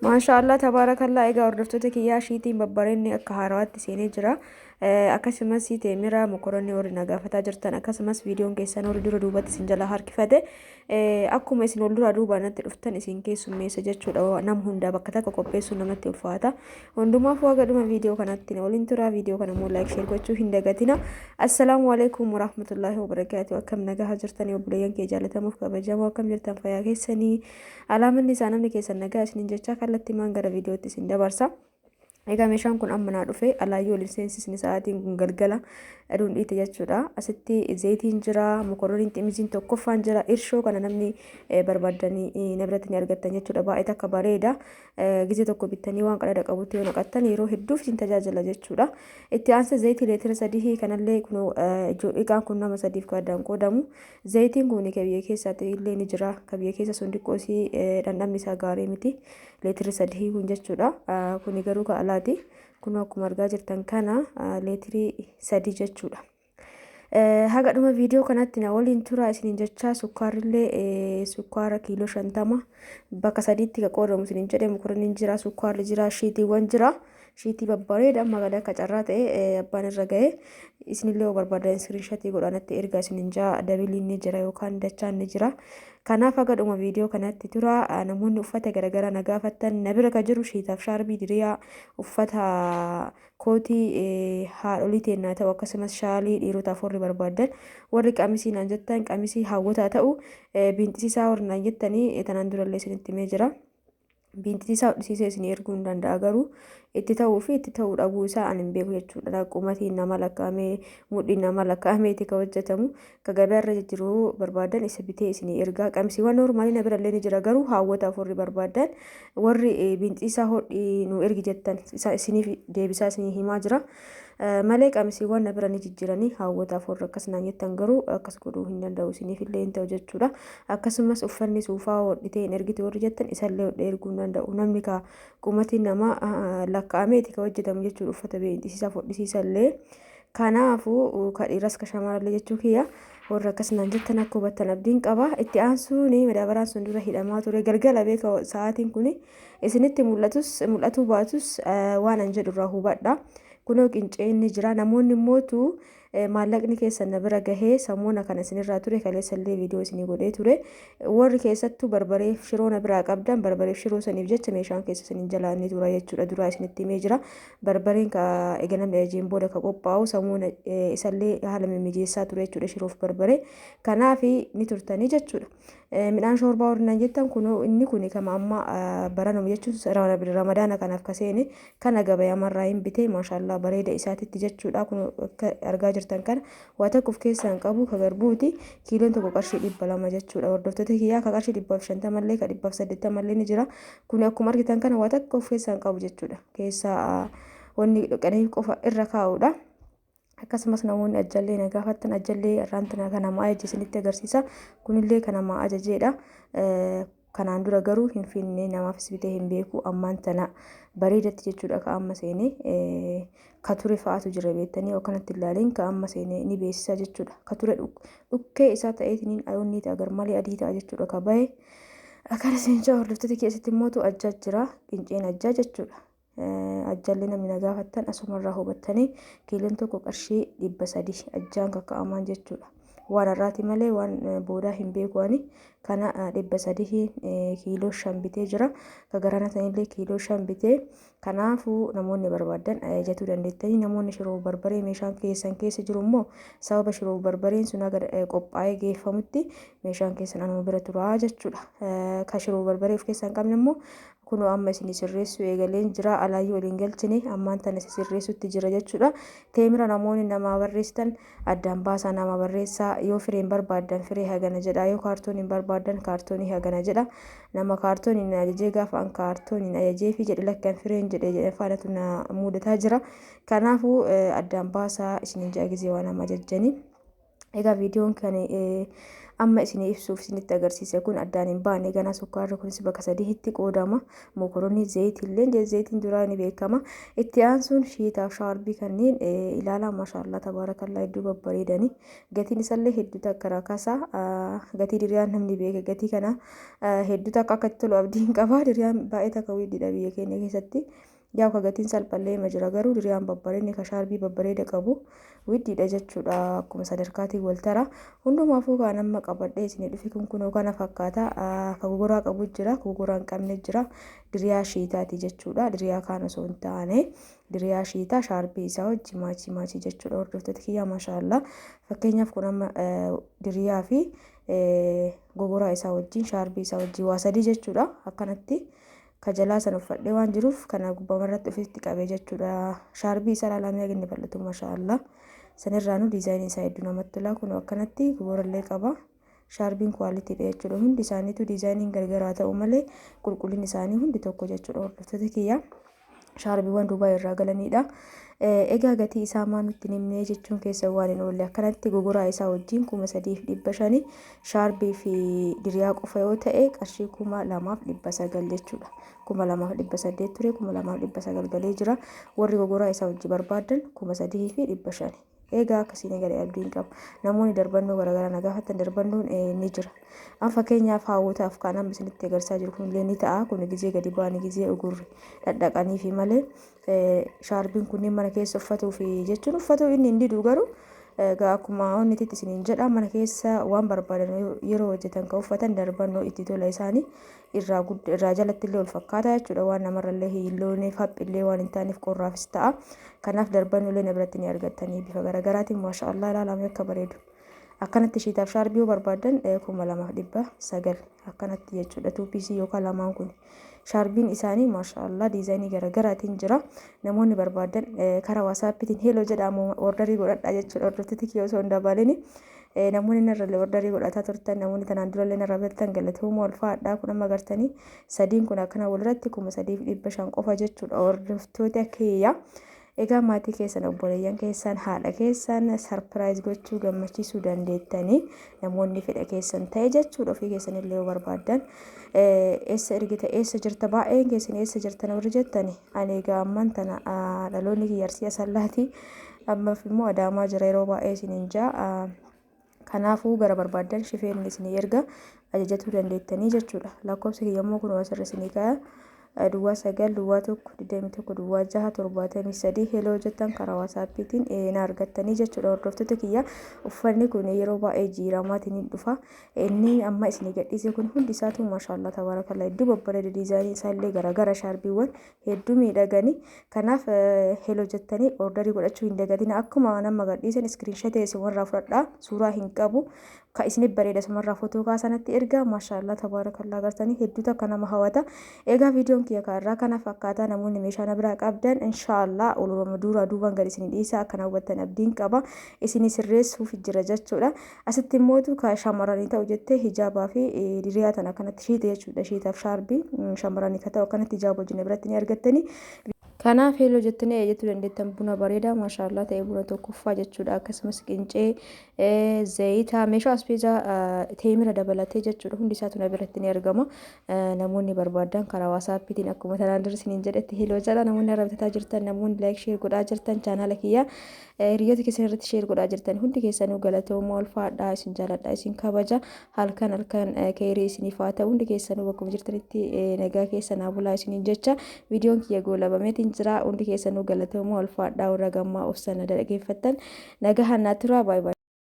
Maashaallah tabaarakallaa. Egaa hordoftoota kiyyaa, shiitiin babbareenni akka haarawaatti seenee jira. Akkasumas teemira mokoronni warri na gaafataa jirtan, akkasumas viidiyoon keessan warri dura duubatti isin jala harkifate, akkuma isin ol dura duubaan natti dhuftan isin keessummeessa jechuudha. Nama hundaa bakka takka qopheessuun namatti ulfaata. Hundumaafuu haga dhuma viidiyoo kanatti na waliin tura. Viidiyoo kana immoo like, share gochuu hin dagatina. Assalaamu alaikum warahmatullaahi wabarakaatu. Akkam nagaha jirtanii obboleeyyan kee jaallatamuuf kabajamoo? Akkam jirtan, fayyaa keessanii? Alaamanni isaa namni keessan nagaa isiniin jechaa kallattiimaan gara viidiyootti isin dabarsa. Egaa meeshaan kun amma naa dhufe, alaayyuu waliin seensisni, sa'aatiin kun galgala, aduun dhiite jechuudha. Asitti zayitiin jira, mokoroniin ximiziin tokkoffaan jira. Irshoo kana namni barbaaddanii na biratti ni argattan jechuudha. Baay'ee takka bareeda. Gizee tokko bittanii waan qadada qabutti yoo naqattan yeroo hedduuf isin tajaajila jechuudha. Itti aansee zayitii leetira 3 kanallee kun, iqaan kun nama sadiif addaan qoodamu. Zayitiin kun ka biyya keessaatti illee ni jira. Ka biyya keessa sun xiqqoo isii dhandhamni isaa gaarii miti. Leetira 3 kun jechuudha. Kuni garuu ka alaati. Kun akkuma argaa jirtan kana leetirii 3 jechuudha. Haga dhuma viidiyoo kanatti na waliin tura isiniin jechaa, sukkaarrillee sukkaara kiiloo 50 bakka sadiitti ka qoodamu isiniin jedhe, mokoroniin jira, sukkaarri jira, shiitiiwwan jira. Shiitii babbareeda amma gada akka carraa ta'e abbaan irra ga'e, isinillee yoo barbaadan screenshotii godhanatti ergaa isiniin jaa, dabiliin ni jira yookaan dachaan ni jira. Kanaaf haga dhuma viidiyoo kanatti tura. Namoonni uffata garaagaraa na gaafattan, na bira ka jiru shiitaaf shaarbii diriyaa, uffata kootii haadholii teennaa ta'u, akkasumas shaalii dhiirotaaf warri barbaadan, warri qamisii naan jettan, qamisii hawwataa ta'u biinxisiisaa warri naan jettanii, tanaan durallee isinitti himee jira. Biinxisiisaa hodhisiisee isin erguu hin danda'a, garuu itti ta'uu fi itti ta'uu dhabuu isaa ani hin beeku jechuudha. Qumatiin nama lakkaa'amee, mudhiin nama lakkaa'ameeti ka hojjetamu. Ka gabaa irra jiru barbaadan isa bitee isinii ergaa. Qamisiiwwan normalii na birallee ni jira, garuu hawwataaf warri barbaadan, warri biinxisiisaa hodhii nu ergi jettan, isa isiniif deebisaa isinii himaa jira. Malee qamisiiwwan na bira ni jijjiiranii, hawwataaf warri akkas naan jettan garuu akkas godhuu hin danda'u, isiniif illee hin ta'u jechuudha. Akkasumas uffanni suufaa hodhitee hin ergitu warri jettan, isallee hodhee erguu hin danda'u. Namni ka qumatiin nama lakkaa'ameeti ka hojjetamu jechuudha, uffata biinxisiisaaf hodhisiisallee. Kanaafuu ka dhiiras ka shamarallee jechuu kiyya, warra akkas naan jettan akka hubattan abdiin qaba. Itti aansuun madaabaraan sun dura hidhamaa ture, galgala beeka, sa'aatiin kun isinitti mul'atus mul'atuu baatus waan an jedhu irraa hubadha. Kunoo qinceen ni jira. Namoonni immootu maallaqni keessan na bira gahee, samoona kana isinirraa ture, kaleessallee viidiyoo isinii godhee ture. Warri keessattuu barbareef shiroo na biraa qabdan, barbareef shiroo saniif jecha meeshaan keessa isinin jalaa inni tura jechuudha. Duraa isinitti himee jira. Barbareen ka eega namni ajajeen booda ka qophaa'u, samoona isallee haala mimmijeessaa ture jechuudha, shiroof barbaree. Kanaaf ni turtanii jechuudha. Midhaan shoorbaa warri naan jettan, kunoo inni kun kama amma baranuma jechuun Ramadaana kanaaf ka seene kana gabayamarraa hin bitee, maashaallah bareeda isaatitti jechuudha. Kun akka argaa jirtan kana waa tokko of keessaa hin qabu, ka garbuuti. Kiiloon tokko qarshii 200 jechuudha. Hordoftoota kiyyaa, ka qarshii 150llee, ka 180llee ni jira. Kun akkuma argitan kana waa tokko of keessaa hin qabu jechuudha. Keessaa wanni dhoqanii qofa irra kaa'uudha. Akkasumas namoonni ajjallee na gaafattan, ajjallee irraan tana kan namaa ajaje isinitti agarsiisa. Kunillee kan namaa ajajeedha. Kanaan dura garuu hin finne, namaafis bitee hin beeku. Ammaan tana bareedatti jechuudha ka amma seene. Ka ture fa'aatu jira beektanii, akkanatti ilaaliin ka amma seene ni beeksisa jechuudha. Ka ture dhukkee isaa ta'eetiin ayoonni ta'a, garmalee adii ta'a jechuudha ka bahe. Akkana seenchaa hordoftoota keessatti immootu ajjaa jira, qinceen ajjaa jechuudha. Ajjallee namni na gaafattan asumarraa hubattanii, kiiloon tokko qarshii 300 ajjaan kakka'amaan jechuudha. Waan har'aati malee waan boodaa hin beeku ani. Kana 300 kiiloo 5 bitee jira. Ka garana sanillee kiiloo 5 bitee. Kanaafuu namoonni barbaadan ajajatuu dandeettanii. Namoonni shiroo barbaree meeshaan keessan keessa jiru immoo, sababa shiroo barbareen sun haga qophaa'ee geeffamutti meeshaan keessan anuma bira turaa jechuudha. Ka shiroo barbaree of keessaa hin qabne immoo kunoo amma isin sirreessuu eegaleen jira, alaayyuu waliin galchine, ammaan tana si sirreessutti jira jechuudha. Teemira namoonni namaa barreessitan addaan baasaa nama barreessaa. Yoo fireen barbaaddan firee hagana jedha, yoo kaartooniin barbaaddan kaartoonii hagana jedha. Nama kaartooniin ajajee, gaafa an kaartooniin ajajee fi jedhe lakkan fireen jedhe jedhe faanatu na mudataa jira. Kanaafuu addaan baasaa isinin ja'a gizee waan nama ajajjanii. Egaa viidiyoon kan Amma isinii ibsuuf isinitti agarsiise kun addaan hin baane ganaa sukkaarri kunis bakka sadiitti qoodama. Mokoronii zayitillee zayitiin duraa ni beekama. Itti aansuun shiitaaf shaarbii kanneen ilaalaa maashaallah tabaarakallaa hedduu babbareedanii. Gatiin isallee hedduu takka rakasa. Gatii diriyaan namni beeke gatii kana hedduu takka akka itti tolu abdiin qaba. Diriyaan baay'ee takka widdiidha biyya keenya keessatti. Yaa ka gatiin salphallee ma jira garuu diriyaan babbareedni ka shaarbii babbareeda qabu widdiidha jechuudha akkuma sadarkaatiin wal tara. Hundumaafuu kan amma qabadhee isinii dhufe kun kunoo kana fakkaata. Ka gogoraa qabu jira, ka gogoraa hin qabne jira. Diriyaa shiitaati jechuudha. Diriyaa kaan osoo hin taane diriyaa shiitaa shaarbii isaa wajji maachii maachii jechuudha. Hordoftoota kiyyaa maashaallaa. Fakkeenyaaf kun amma diriyaa fi gogoraa isaa wajjin shaarbii isaa wajjin waa sadii jechuudha. Akkanatti ka jalaa san uffadhee waan jiruuf kana gubbamarratti ofitti qabee jechuudha. Shaarbii isaa ilaalamee inni bal'atu maashaallaa. Sanirraanuu diizaayinii isaa hedduu namatti tola. Kun akkanatti gogorallee qaba. Shaarbiin quality dha jechuudha. Hundi isaaniitu diizaayiniin gargaraa ta'u malee qulqullinni isaanii hundi tokko jechuudha. Hordoftoota kiyya shaarbiiwwan Dubaay irraa galanidha. Egaa gatii isaa maa nutti himnee jechuun keessa waan hin oolle akkanatti gogoraa isaa wajjin 3500 shaarbii fi diriyaa qofa yoo ta'e qarshii 2900 jechuudha. 2800 ture 2900 galee jira. Warri gogoraa isaa wajji barbaadan 3500. Egaa akkasiin galee abdiin qaba. Namoonni darbannoo garaagaraa na gaafatan darbannoon ni jira. An fakkeenyaaf hawwataaf kan amma isinitti agarsiisaa jiru kunillee ni ta'a. Kun gizee gadi ba'anii gizee ugurri dhadhaqanii fi malee shaarbiin kunneen mana keessa uffatuu fi jechuun uffatuu inni hin didu garuu egaa akkuma onnititti isiniin jedha mana keessa waan barbaadan yeroo hojjetan kan uffatan darbannoo itti tola isaanii irraa irraa jalatti illee ol fakkaata jechuudha waan namarrallee hin looneef haphillee waan hin taaneef qorraafis ta'a. Kanaaf darbannoo illee na biratti ni argattanii bifa garaagaraatiin maashaallah ilaalame akka bareedu. Akkanatti shiitaaf shaarbii yoo barbaadan 2900 akkanatti jechuudha tuupiisii yookaan lamaan kun. Shaarbiin isaanii maashaallah diizaayinii garaagaraatiin jira. Namoonni barbaadan karaa waasaappiitiin hello jedhamu orderii godhadhaa jechuudha. Hordoftoota kiyya osoo hin dabalini. Namoonni narra orderii godhataa turtan namoonni tanaan durallee narra bitatan galatooma ulfaadhaa kun amma agartanii sadiin kun akkana walirratti 3500 qofa jechuudha. Hordoftoota kiyya. Egaa maatii keessan obboleeyyan keessan haadha keessan surprise gochuu gammachiisuu dandeettanii namoonni fedha keessan ta'e jechuudha ofii keessan illee yoo barbaaddan eessa ergita eessa jirta baay'een keessan eessa jirtan warri jettani ani egaa ammaan tana dhaloonni kiyya Arsii Asallaati ammaaf immoo Adaamaa jira yeroo baay'ee isiniin jaa. Kanaafuu gara barbaaddan shifeenni isinii erga ajajatuu dandeettanii jechuudha. Lakkoofsa kiyya immoo kun asirra isinii ka'a. 09 01 21 06 73 hello jettan karaa waasaappiitiin na argattanii jechuudha. Hordoftoota kiyya uffanni kun yeroo baay'ee jiiramaatiin hin dhufa. Inni amma isinii gadhiise kun hundi isaatu maashaallah tabaarakallaa hedduu babbareeda diizaayinii isaallee garaagara shaarbiiwwan hedduu miidhaganii. Kanaaf hello jettanii orderii godhachuu hin dagatina. Akkuma nama gadhiisan screenshot isumarraa fudhadhaa suuraa hin qabu. Ka isinif bareeda isumarraa footoo kaasanatti ergaa maashaallah tabaarakallaa agartanii hedduu takka nama hawwata. Egaa viidiyoon kiyya kanarraa kana fakkaata namoonni meeshaa na biraa qabdan inshaallah oluma duraa duubaan gadi isinii dhiisa akka hawwattan abdiin qaba. Isinii sirreessuuf jira jechuudha. Asitti immootu ka shamarranii ta'u jettee hijaabaa fi diriyaa tana akkanatti shiite jechuudha. Shiitaaf shaarbii shamarranii ka ta'u akkanatti hijaaba wajjin biratti ni argattanii. Kanaaf hello jettanii ajajachuu dandeettan buna bareedaa maashaallah ta'e buna tokkoffaa jechuudha. Akkasumas qincee zayita meeshaa aspeezaa teemira dabalatee jechuudha. Hundi isaatu na biratti ni argama. Namoonni barbaadan karaa waasaappiitiin akkuma tanaan dura isiniin jedhetti hello jedha. Namoonni irra bitataa jirtan namoonni like share godhaa jirtan chaanaala kiyya hiriyoota keessan irratti share godhaa jirtan hundi keessanuu galatooma ulfaadhaa isin jaaladha isin kabaja halkan halkan keerii isiniif haa ta'u hundi keessanuu bakkuma jirtanitti nagaa keessan haa bulaa isiniin jecha viidiyoon kiyya goolabameetiin jira hundi keessanuu galatooma ulfaadhaa warra gammaa obsana dhaggeeffattan nagaa hannaa turaa baay'ee.